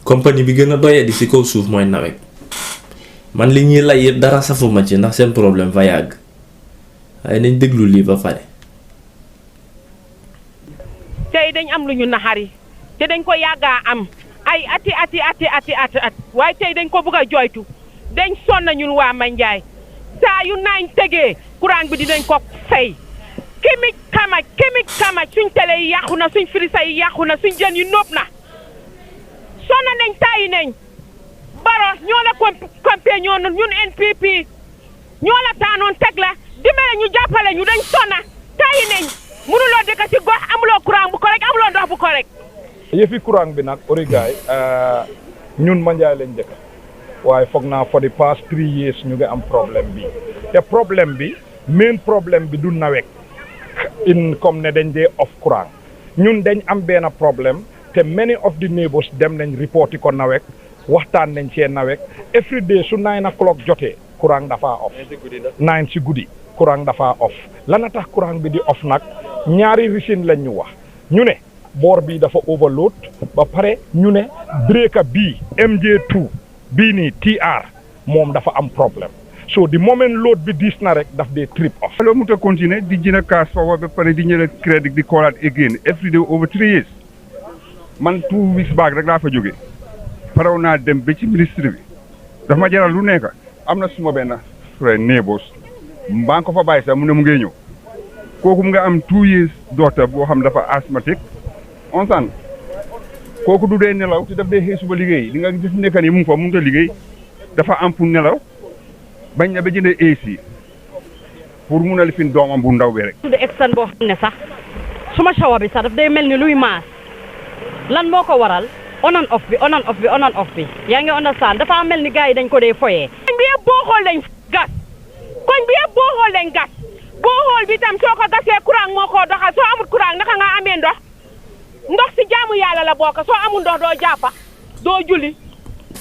compagnie bi gën a doyee di ci kaw suuf mooy Nawec man li ñuy lay yëpp dara safuma ci ndax seen problème fa yàgg waaye nañ déglu lii ba pare. tey dañ am lu ñu naxari te dañ ko yàggaa am ay at waaye tey dañ ko bëgg a joytu dañ sonn ñun waa Manjai saa yu naañ tegee courant bi dinañ ko fay kimik kamaj suñ télé yi yàqu na suñ frisa yi yàqu na suñ jën yi nóob na sonn nañ tàyyi nañ baro ñoo la compé ñoo ñun NPP ñoo la taanoon teg la dimbale ñu jàppale ñu dañ sonna tàyyi nañ mënuloo dëkk ci gox amuloo courant bu correct amuloo ndox bu correct. yëfi courant bi nag origaay ñun Manjai lañ dëkk waaye foog naa for the past 3 years ñu ngi am problème bi te problème bi main problème bi du Nawec comme ne dañ dee off courant ñun dañ am benn problème te many of the neighbors dem nañ reporti ko Nawec waxtaan nañ cee Nawec every day su 9 o'clock jotee courant dafa off 9 si guddi courant dafa off lana tax courant bi di off nag ñaari reason lañ ñu wax ñu ne boor bi dafa overload ba pare ñu ne breaker bii MJ2 bii nii TR moom dafa am problème so the moment load bi diis na rek daf dee trip off. loolu mu ta continuer di jënd cash forward ba pare di ñëw crédit di call out again every day over 3 years man 2 weeks back rek laa fa jógee paraw naa dem ba ci ministre bi dafa ma jaral lu nekk am na suma benn frère neighbors mbaa ko fa bàyyi sax mu ne mu ngay ñëw kooku mu nga am 2 years docteur boo xam dafa asthmatique on san kooku du dee nelaw te daf dee xëy suba liggéey di nga gis nekk ni mu ngi fa mu ngi liggéey dafa am pour nelaw bañ na ba jëndee AC pour mun a lifin doomam bu ndaw bi rek. tudd exsan boo xam ne sax suma shower bi sax daf day mel ni luy maas lan moo ko waral on and off bi yaa ngi understand dafa mel ni gars yi dañ ko dee foyee. koñ bi yëpp boo xool lañ gas koñ bi yëpp boo xool lañ gas boo xool bi tam soo ko gasee courant moo ko doxal soo amul courant naka nga amee ndox si jaamu yàlla la bokk soo amul ndox doo jàppa doo julli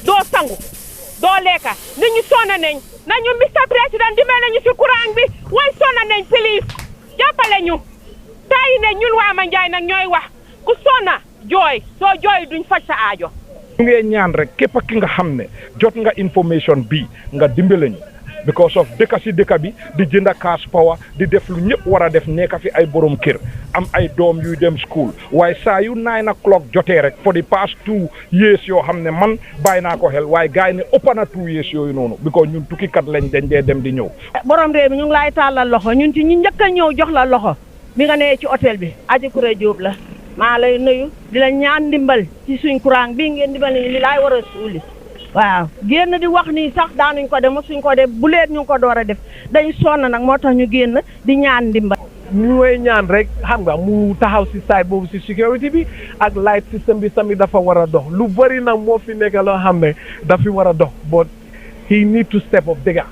doo sangu doo lekka nit ñi sonna nañu Mr President dimbale nañu si courant bi way sonna nañ please jàppale ñu tàyyi ne ñun waa Manjai nag ñooy wax ku sonna jooy soo jooy duñ faj sa aajo. ñu ngi ñaan rek képp ki nga xam ne jot nga information bi nga dimbale ñu because of dëkk si dëkk bi di jënd cash power di def lu ñëpp war a def nekk fi ay borom kër am ay doom yuy dem school waaye saa yu 9 o'clock jotee rek for the past 2 years yoo xam ne man bàyyi naa ko xel waaye gars yi ne ëpp na 2 years yooyu noonu because ñun tukkikat lañ dañ dee dem di ñëw. borom réew mi ñu ngi laay tàllal loxo ñun ci ñu njëkk a ñëw jox la loxo bi nga nee ci hôtel bi Aji Kure Jóob la maa lay nuyu di la ñaan ndimbal ci suñ courant bi ngeen dimbal ni li laay war a suuli waaw génn di wax nii sax daanuñ ko def mosuñ ko def bu leet ñu ko door a def dañ sonn nag moo tax ñu génn di ñaan ndimbal. ñu way ñaan rek xam nga mu taxaw si side boobu si sécurité bi ak light system bi tamit dafa war a dox lu bëri nag moo fi nekk loo xam ne dafi war a dox but he need to step up dëgga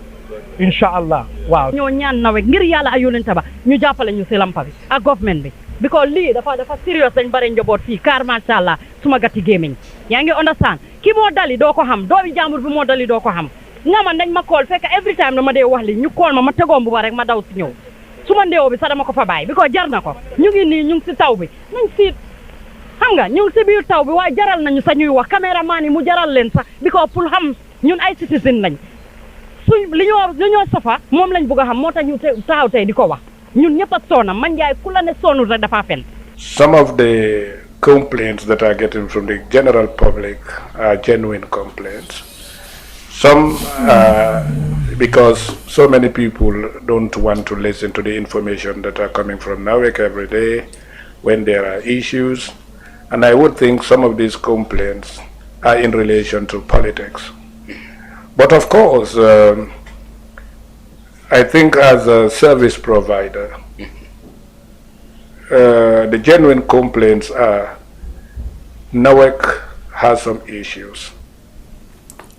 incha allah waaw. ñoo ñaan Nawec ngir yàlla ay yónnent ba ñu jàppale ñu si lampa bi ak government bi because lii dafa serious dañ bare njaboot fii car macha allah suma gatti gémmiñ yaa ngi understand ki moo dali doo ko xam doomi jàmbur bi moo dali doo ko xam nga man dañ ma call fekk every time dama dee wax li ñu call ma tegoom bu ba rek ma daw si ñëw su ma ndeewoo bi sax dama ko fa bàyyi bi ko jar na ko ñu ngi nii ñu ngi si taw bi nañ siit xam nga ñu ngi si biir taw bi waaye jaral nañu sax ñuy wax caméraman yi mu jaral leen sax bi ko pour xam ñun ay citizen lañ suñ li ñoo safa moom lañ bëgg a xam moo tax ñu taxaw tey di ko wax ñun ñëpp a soona Manjai ku la ne soonul rek dafa fen. Some of the complaints that are getting from the general public are genuine complaints. Some because so many people don't want to listen to the information that are coming from Nawec every day when there are issues. And I would think some of these complaints are in relation to politics. But of course, I think as a service provider, the genuine complaints are Nawec has some issues.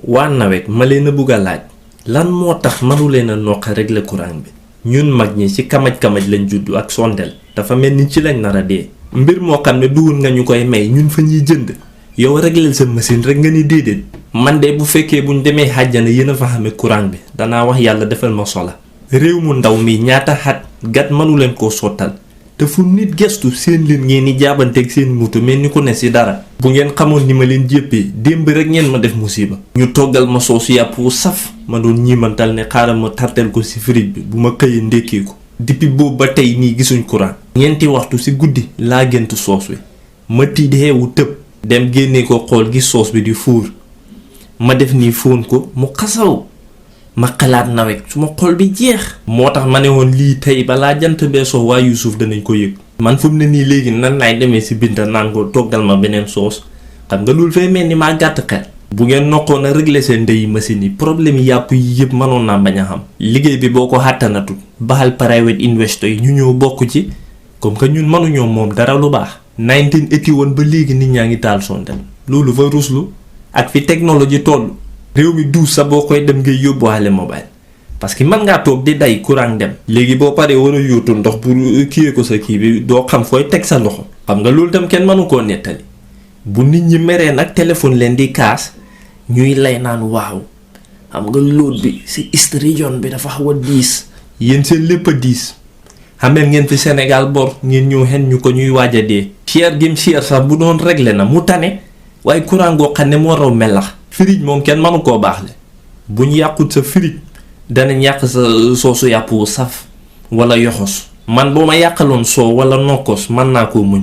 waa Nawec ma leen a bugg a laaj lan moo tax mënu leen a noq régler courant bi ñun mag ñi ci kamaj-kamaj lañ juddu ak sondel dafa mel ni ci lañ nar a dee mbir moo xam ne duhul nga ñu koy may ñun fa ñuy jënd yow régler sa machine rek nga ni déedéet man de bu fekkee buñ demee xàjjana yéen a fa xamee courant bi danaa wax yàlla defal ma sola réew mu ndaw mi ñaata xat gat mënu leen koo sottal te fu nit gestu seen leen ngeen ni jaabanteeg seen mutu mel ni ku ne si dara. bu ngeen xamoon ni ma leen jéppee démb rek ngeen ma def musiba. ñu toggal ma soosu yàpp wu saf ma doon ñiimantal ne xaaral ma tartel ko si fridge bi bu ma xëyee ndékkee ko. depuis boobu ba tey nii gisuñ courant. ñeenti waxtu si guddi laa gént soos wi ma tiideewu tëb dem génnee ko xool gis soos bi di fuur ma def nii fóon ko mu xasaw ma xalaat Nawec suma xol bi jeex. moo tax ma ne woon lii tey balaa jant bee soo waa Yuusuf danañ ko yëg. man fu mu ne nii léegi nan laay demee si Binta naan ko toggal ma beneen soos xam nga loolu fay mel ni maa gàtt xel. bu ngeen nokkoon a régler seen ndeyi machine yi problème yi yàpp yi yëpp mënoon naa bañ a xam. liggéey bi boo ko xàttanatul baxal private investor yi ñu ñëw bokk ci comme que ñun mënuñoo moom dara lu baax. 1981 ba léegi nit ñaa ngi taal sondel loolu fa ruslu ak fi technologie toll. réew mi duus sa boo koy dem ngay yóbbuwaale mobile parce que mën ngaa toog di day courant dem. léegi boo paree war a yóotu ndox pour kiyee ko sa kii bi doo xam fooy teg sa loxo. xam nga loolu tam kenn mënu koo nettali bu nit ñi meree nag téléphone leen di kaas ñuy lay naan waaw xam nga load bi si east region bi dafa xaw a diis. yéen seen lépp a diis xamee ngeen fi Sénégal bor ngeen ñëw xen ñu ko ñuy waaj a dee. cher gim cher sax bu doon réglé na mu tane waaye courant goo xam ne moo raw melax. firij moom kenn mënu koo baaxle bu ñu yàqut sa firij danañ yàq sa soosu yàpp wu saf wala yoxos. man boo ma yàqaloon soo wala nokkos mën naa koo muñ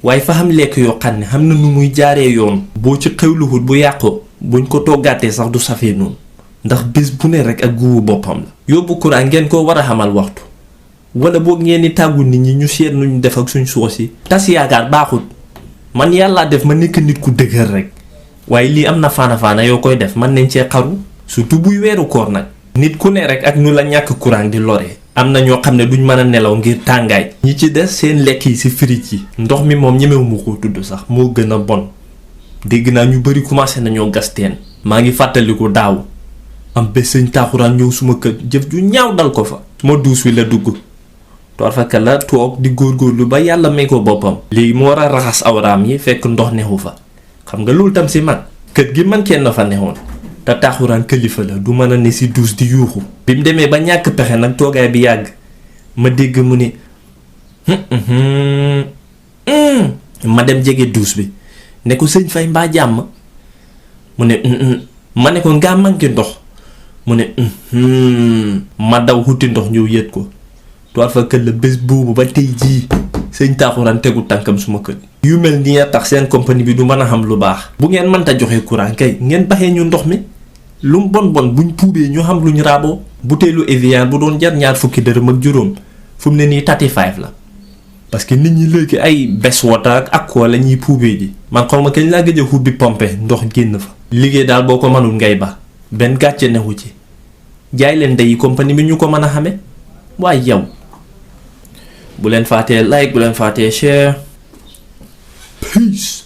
waaye fa xam lekk yoo xam ne xam na nu muy jaaree yoon. boo ci xewluwut bu yàqoo buñ ko toggaatee sax du safee noonu ndax bés bu ne rek ak guwu boppam la. yóbbu courant ngeen ko war a xamal waxtu wala boog ngeen di tàggu nit ñi ñu seet nuñ def ak suñ soos yi. tas yaakaar baaxut man yàllaa def ma nekk nit ku dëgër rek. waaye lii am na faana yoo koy def mën nañ cee xaru surtout buy weeru koor nag. nit ku ne rek ak nu la ñàkk courant di loree. am na ñoo xam ne duñ mën a nelaw ngir tàngaay. ñi ci des seen lekk yi si firij yi. ndox mi moom ñemewuma koo tudd sax moo gën a bon dégg naa ñu bari commencé nañoo gas teen. maa ngi fàttaliku daaw am bés sëñ taaxuraan ñëw suma kër jëf ju ñaaw dal ko fa. suma duus wi la dugg toor fa la toog di góorgóorlu ba yàlla may ko boppam. léegi mu war a raxas awraam yi fekk ndox neexu fa. xam nga loolu tam si mag kër gi man kenn fa newoon te taaxuraan kilifa la du mën a ne si duus di yuuxu. bi mu demee ba ñàkk pexe nag toogaay bi yàgg ma dégg mu ne ma dem jege duus bi ne ko sëñ Fay mbaa jàmm mu ne ma ne ko ngaa manqué ndox mu ne ma daw xuti ndox ñëw yët ko toor fa kër la bés boobu ba tey jii sëñ taaxuraan tegu tànkam suma kër. yu mel nii a tax seen compagnie bi du mën a xam lu baax. bu ngeen mënta joxe courant kay ngeen baxee ñu ndox mi lu mu bon buñ puubee ñu xam luñ raaboo. butéelu Evian bu doon jar ñaar fukki dërëm ak juróom fu mu ne nii 35 la parce que nit ñi léegi ay bes water ak aqua la ñuy puubee ji. man xaw ma kañ laa gëj a xubbi pompe ndox génn fa. liggéey daal boo ko mënul ngay ba benn gàcce newu ci jaay leen ndeyi compagnie bi ñu ko mën a xame waaye yow bu leen fàttee like bu leen fàttee share. Peace.